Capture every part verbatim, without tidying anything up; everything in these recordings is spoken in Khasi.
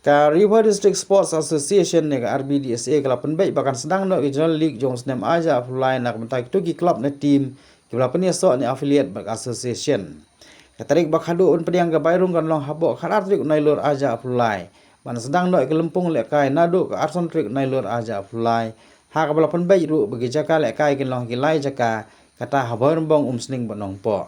Ka Ri Bhoi District Sports Association ne ka R B D S A ka la pynbeit ba kan sdang noh ka General League jong u snem ar hajar arphew lai na ka bynta kito ki club ne team kiba la pynïasoh ne affiliate bad ka association. Ka tarik ba khatduh ban pdiang ka bai rung kan long hapoh ka khatar tarik u Nailur ar hajar arphew lai. Ban sdang noh ïa ka lympung lehkai naduh ka arphew san tarik u Nailur ar hajar arphew lai. Ha kaba la pynbeit ruh ba ki jaka lehkai kin long ha ki lai jaka, kata ha Bhoirymbong, Umsning bad Nongpoh.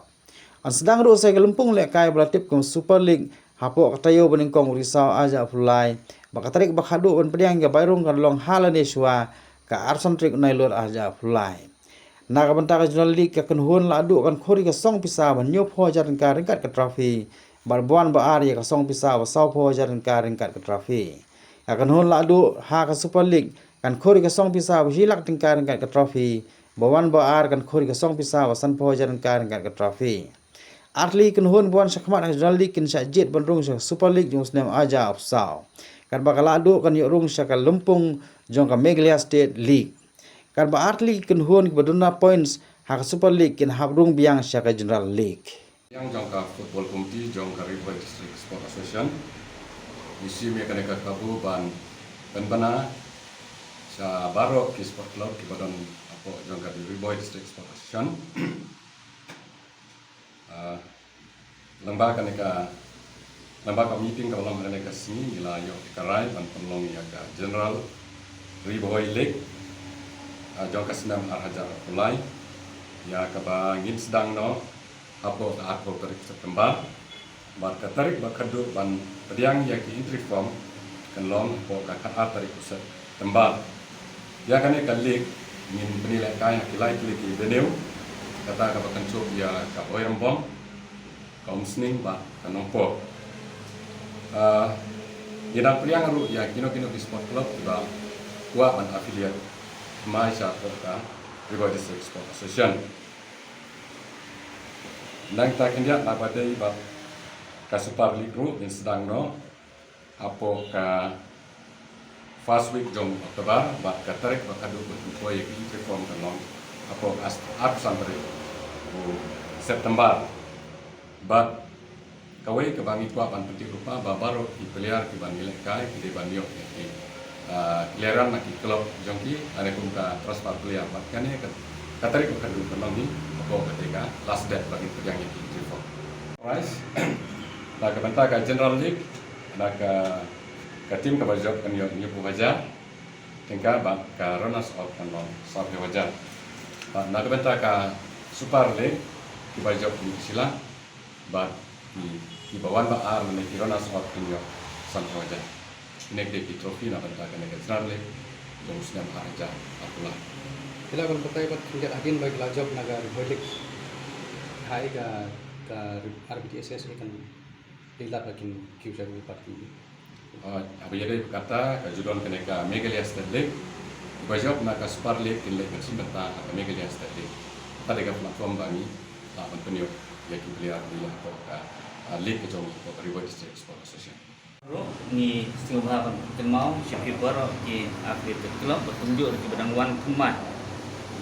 Yn sdang ruh sa ïa ka lympung lehkai ba la tip kum Super League hapoh ka taïew ba nyngkong u Risaw ar hajar arphew lai. Bad ka tarik ba khatduh ban pdiang ïa ka bai rung kan long ha lade shuwa, ka arphew san tarik u Nailur ar hajar arphew lai. Na ka bynta ka General League, ka kynhun Lahduh kan khur ïa ka song pisa ba hynñiewphew hajar tyngka ryngkat ka trophy, bad ba wan ba ar ïa ka song pisa ba sawphew hajar tyngka ryngkat ka trophy. Ka kynhun Lahduh ha ka Super League kan khur ïa ka song pisa ba shi lak tyngka ryngkat ka trophy, ba wan ba ar kan khur ïa ka song pisa ba sanphew hajar tyngka ryngkat ka trophy. Ar tylli ki kynhun ba wan shakhmat ha ka General League kin shah jied ban rung sha ka Super League jong u snem ar hajar arphew saw. Katba ka Lahduh kan ïoh rung sha ka lympung jong ka Meghalaya State League. Katba ar tylli ki kynhun kiba duna points ha ka Super League kin hap rung biang sha ka General League. Yang jong ka Football Committee jong ka Ri Bhoi District Sport Association, ngi shim ïa kane ka kabu ban pynbna sha baroh ki sport club kiba don hapoh jong ka Ri Bhoi District Sport Association. Ah, lyngba kane ka, lyngba ka meeting kaba long ha kane ka sngi, ngi la ïoh ïa ka rai ban pynlong ïa ka General Ri Bhoi League, ah, jong ka snem ar hajar arphew lai, ïa kaba ngin sdang noh hapoh ka arphew tarik September. Bad ka tarik ba khatduh ban pdiang ïa ki entry form kan long hapoh ka khatar tarik u September. Ïa kane ka league ngin pynlehkai ha ki lai tylli ki venue, kata kaba kynshop ïa ka Bhoirymbong, ka Umsning bad ka Nongpoh. Ah, ngi dang pdiang ruh ïa kino kino ki sport club kiba kwah ban affiliate thymmai sha hapoh ka Ri Bhoi District Sport Association. Nangta khyndiat, naba dei bad ka Super League ruh ngin sdang noh hapoh ka first week jong October, bad ka tarik ba khatduh ban pynpoi ïa ki entry form kan long hapoh ka arphew san tarik u September. Bad kawei kaba ngi kwah ban pyntip ruh ba baroh ki player kiba ngi lehkai ki dei ban ïoh ïa ki, ah, clearance na ki club jong ki, lane kum ka transfer player, bad kane ka, ka tarik ba khatduh kan long hi hapoh kata ka last date ba ngin pdiang ïa ki entry form. Prize na ka bynta ka General League, na ka, ka team kaba jop kan ïoh hynñiewphew hajar tyngka, bad ka runners up kan long sawphew hajar. Bad na ka bynta ka Super League, kiba jop hynñiew shi lak, bad ki, kiba wan ba ar lane ki runners up kin ïoh sanphew hajar. Kine ki dei ki trophy na bynta kane ka General League jong u snem ar hajar arphew lai. Ki la ban batai bad khyndiat hadien ba ki la jop na ka Ri Bhoi League, ha i ka, ka R B D S A kan, i lad ba kin kiew sha ki party. Ah, haba ïadei bad kata, ka ju don kane ka Meghalaya State League. Kiba jop na ka Super League kin leit ban shim bynta ha ka Meghalaya State League. Kata dei ka platform ba ngi lah ban pynïoh ïa ki player ba ïa hapoh ka, ah, league ka jong hapoh ka Ri Bhoi District Sport Association. Ruh ngi sngewbha ban kynmaw sha phi baroh ki affiliated club bad kumjuh ruh kiba dang wan thymmai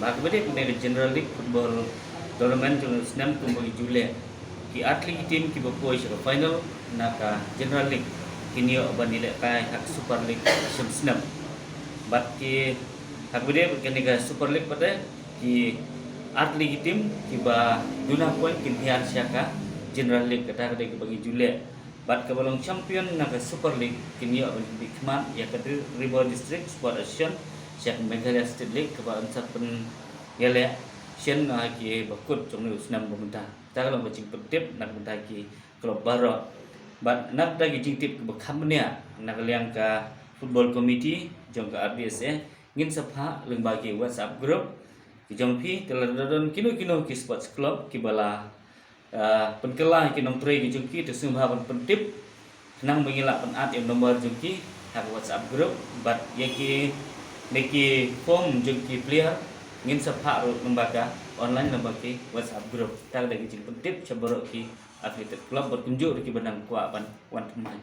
ba kaba dei kane ka General League Football Tournament jong u snem kumba ngi ju leh. Ki ar tylli ki team kiba poi sha ka final na ka General League kin ïoh ban ïalehkai ha ka Super League ha snem snem. Bad ki, ha kaba dei bad kane ka Super League pat, ki ar tylli ki team kiba duna point kin hiar sha ka General League, kata ka dei kaba ngi ju leh. Bad kaba long champion na ka Super League kin ïoh ban pynbeit khmat ïa ka Ri-, Ri Bhoi District Sport Association sha ka Meghalaya State League kaba yn sa pynïaleh shen ha ki ba kut jong u snem ba mynta. Kata ka long ka jingpyntip na ka bynta ki club baroh. Bad na ka bynta ki jingtip kiba kham bniah na ka liang ka Football Committee jong ka R B S A, ngin sa phah lyngba ki WhatsApp group ki jong phi, te lada don kino kino ki sports club kiba la, ah, pynkylla ki nongtrei ki jong ki, te sngewbha ban pyntip. Khnang ba ngin lah pynat ïa u number jong ki ha ka WhatsApp group, bad ïa kine ki form jong ki player ngin sa phah ruh lyngba ka online lyngba ki WhatsApp group. Kata ka dei ka jingpyntip sha baroh ki affiliated club bad kumjuh ruh kiba dang kwah ban wan thymmai.